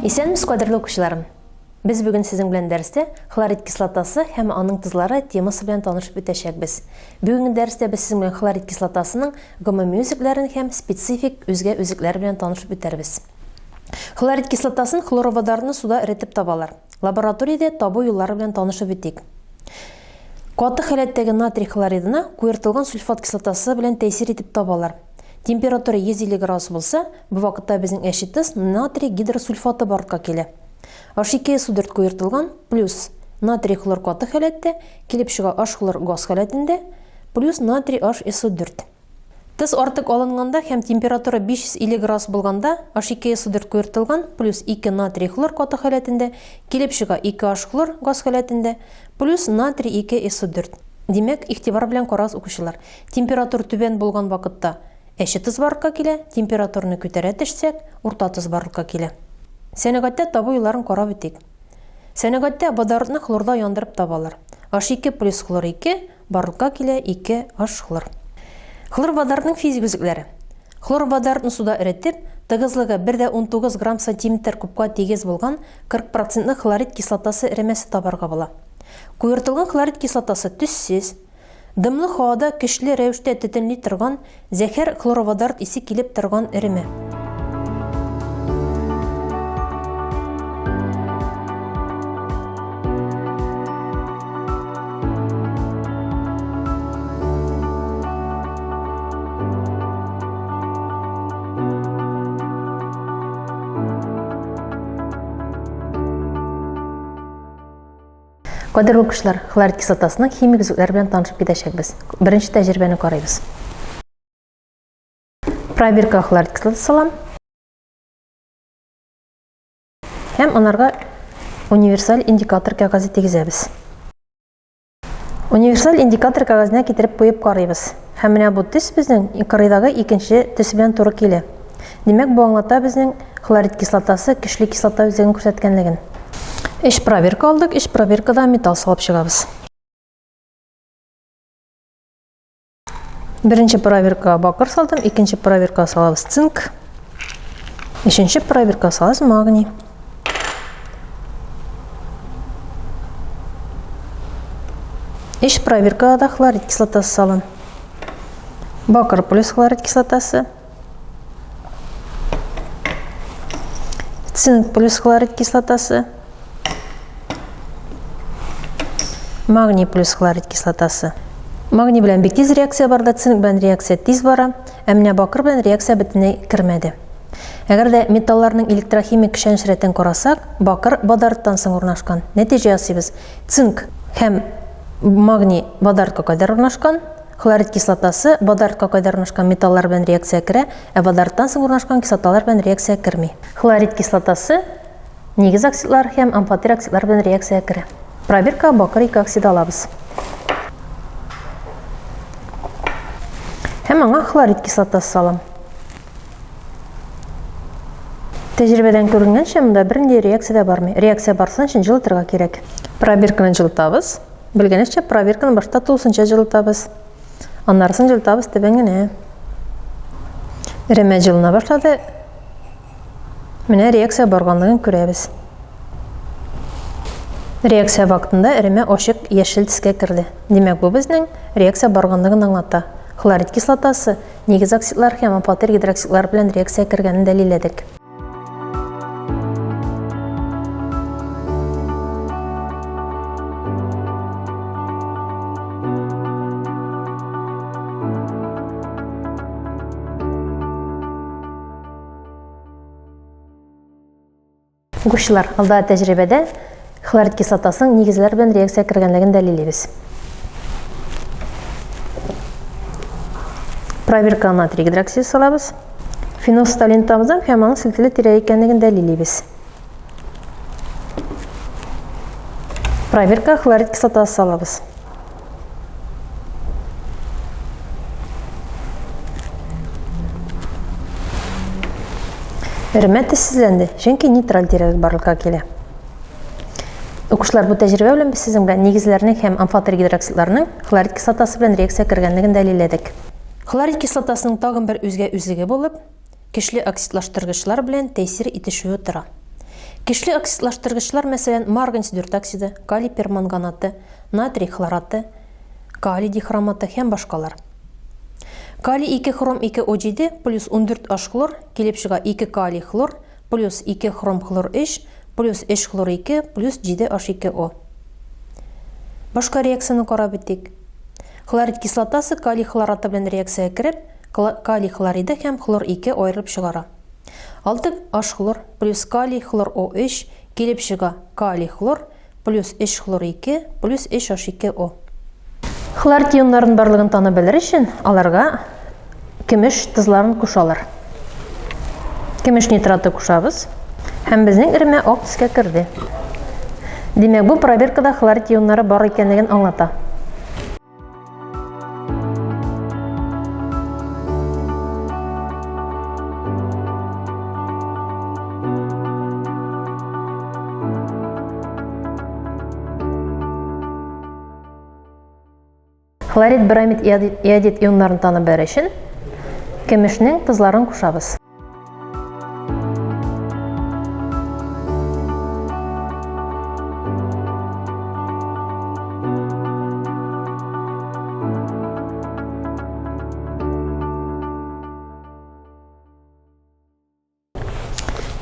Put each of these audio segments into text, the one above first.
Исәнмесез, кадерле укучыларым! Без бүген сезнең белән дәрестә хлорид кислотасы һәм аның тозлары темасы белән танышып үтәчәкбез. Бүгенге дәрестә без сезнең белән хлорид кислотасының гомуми үзлекләрен һәм специфик үзгә үзлекләре белән танышып үтәрбез. Хлорид кислотасын хлороводородны суда эретеп табалар. Лабораториядә табу юллары белән танышып үтик. Каты халәттәге натрий хлоридына куертылган сульфат кислотасы белән тәэсир итеп табалар. Температура 150 градус булса, бу вакытта безнең әче тоз натрий гидросульфаты барлыкка килә. H2SO4 куертылган плюс натрий хлор каты халәттә, килеп чыга H хлор газ халәтендә, плюс натрий HSO4. Тоз артык алынганда һәм температура 550 градус булганда H2SO4 куертылган плюс 2 натрий хлор каты халәтендә, килеп чыга 2 H хлор газ халәтендә, плюс натрий 2 SO4. Димәк, игътибар белән карагыз, укучылар. Температура түбән булган вакытта әче тоз барлыкка килә, температураны күтәрә төшсәк, урта тоз барлыкка килә. Сәнәгатьтә табу юлларын карап үтик. Сәнәгатьтә водородны хлорда яндырып табалар. H2 плюс хлор 2 Барлыкка килә 2 H хлор. Хлор водородның физик үзлекләре. Хлор водородны суда эретеп, тыгызлыгы 1,19 грамм сантиметр кубка тигез булган 40 процентлы хлорид кислотасы эремәсе табарга була. Куертылган хлорид кислотасы төссез, дымлы һавада көчле рәвештә төтенли торган зәһәр хлороводород исе килеп торган эремә. Кадерле укучылар, хлорид кислотасының химик үзлекләре белән танышып китәчәкбез. Беренче тәҗрибәне карыйбыз. Пробирка хлорид кислотасы салам. Һәм анарга универсаль индикатор кәгазе тигезәбез. Универсаль индикатор кәгазенә китереп куеп карыйбыз. Һәм менә бу төс безнең кырыйдагы икенче төс белән туры килә. Димәк, бу аңлата безнең хлорид кислотасы көчле кислота үзлеген күрсәткәнлеген. Өч пробирка алдык, өч пробиркада металл салып чыгабыз. Беренче пробиркага бакыр салдым, икенче пробиркага салабыз цинк. Өченче пробиркага салабыз магний. Өч пробиркага да хлорид кислотасы салам. Бакыр плюс хлорид кислотасы. Цинк плюс хлорид кислотасы. Магний плюс хлорид кислотасы. Магний белән бик тиз реакция барды, цинк белән реакция тиз бара, ә менә бакыр белән реакция бөтенләй кермәде. Әгәр дә металларның электрохимик көчәнеш рәтен карасак, бакыр водородтан соң урнашкан. Нәтиҗә ясыйбыз. Цинк һәм магний водородка кадәр урнашкан, хлорид кислотасы водородка кадәр урнашкан металлар белән реакция керә, ә водородтан соң урнашкан кислоталар белән реакция керми. Хлорид кислотасы Нигез оксидлар һәм амфотер оксидлар белән реакциягә керә. Пробиркага бакыр 2 оксиды алабыз. Һәм аңа хлорид кислотасы салам. Тәҗрибәдән күренгәнчә, монда бернинди реакция дә бармый. Реакция барсын өчен җылытырга кирәк. Пробирканы җылытабыз. Белгәнебезчә, пробирканы башта тулысынча җылытабыз. Аннарысын җылытабыз түбән генә. Эремә җылына башлады. Менә реакция барганлыгын күрәбез. Реакция вакытында эремә ачык яшел төскә керде. Димәк, бу безнең реакция барганлыгын аңлата. Хлорид кислотасы нигез оксидлар һәм амфотер гидроксидлар белән реакция кергәнен дәлилләдек. Укучылар, алда тәҗрибәдә хлорид кислотасының нигезләр белән реакция кергәнлеген дәлиллибез. Проверка натрий гидроксид салабыз. Фенолфталин тамызам һәм аның селтеле тирә икәнлеген дәлиллибез. Проверка хлорид кислотасы салабыз. Эремә төссезләнде, чөнки нейтраль тирәлек барлыкка килә. Укучылар, бу тәҗрибә белән без сезнең белән нигезләрнең һәм амфотер гидроксидларның хлорид кислотасы белән реакция кергәнлеген дәлилләдек. Хлорид кислотасының тагын бер үзгә үзлеге булып, көчле оксидлаштыргычлар белән тәэсир итешүе тора. Көчле оксидлаштыргычлар, мәсәлән, марганец дүртоксиды, калий перманганаты, натрий хлораты, калий дихроматы һәм башкалар. Калий 2 хром 2 О7 плюс 14 H хлор килеп чыга 2 калий хлор плюс 2 хром хлор 3 плюс 3 хлор 2 плюс 7 H2O. Башка реакцияне карап үтик. Хлорид кислотасы калий хлораты белән реакциягә кереп, калий хлориды һәм хлор 2 аерылып чыгара. 6 H хлор плюс калий хлор О3 килеп чыга калий хлор плюс 3 хлор 2 плюс 3 H2O. Хлорид ионнарының барлыгын танып белер өчен аларга көмеш тозларын кушалар. Көмеш нитраты кушабыз һәм безнең эремә ак төскә керде. Димәк, бу пробиркада хлорид ионнары бар икәнлеген аңлата. Хлорид, бромид, иодид ионнарын танып белер өчен көмешнең тозларын кушабыз.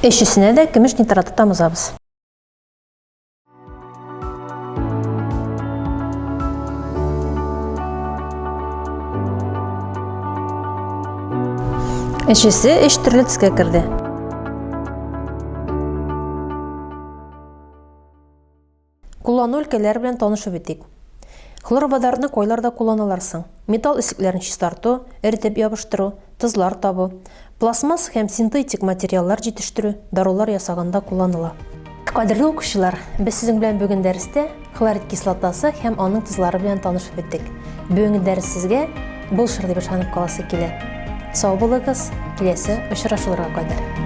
Өчесенә дә көмеш нитраты тамызабыз. Өчесе өч төрле төскә керде. Куллану өлкәләре белән танышып үтик. Хлороводородны кайларда кулланалар соң? Металл өслекләрен чистарту, эретеп ябыштыру, тозлар табу, пластмасс һәм синтетик материаллар җитештерү, дарулар ясаганда кулланыла. Кадерле укучылар, без сезнең белән бүген дәрестә хлорид кислотасы һәм аның тозлары белән танышып үттек. Бүгенге дәрес сезгә булышыр дип ышанып каласы килә. Сау булыгыз, киләсе очрашуларга кадәр.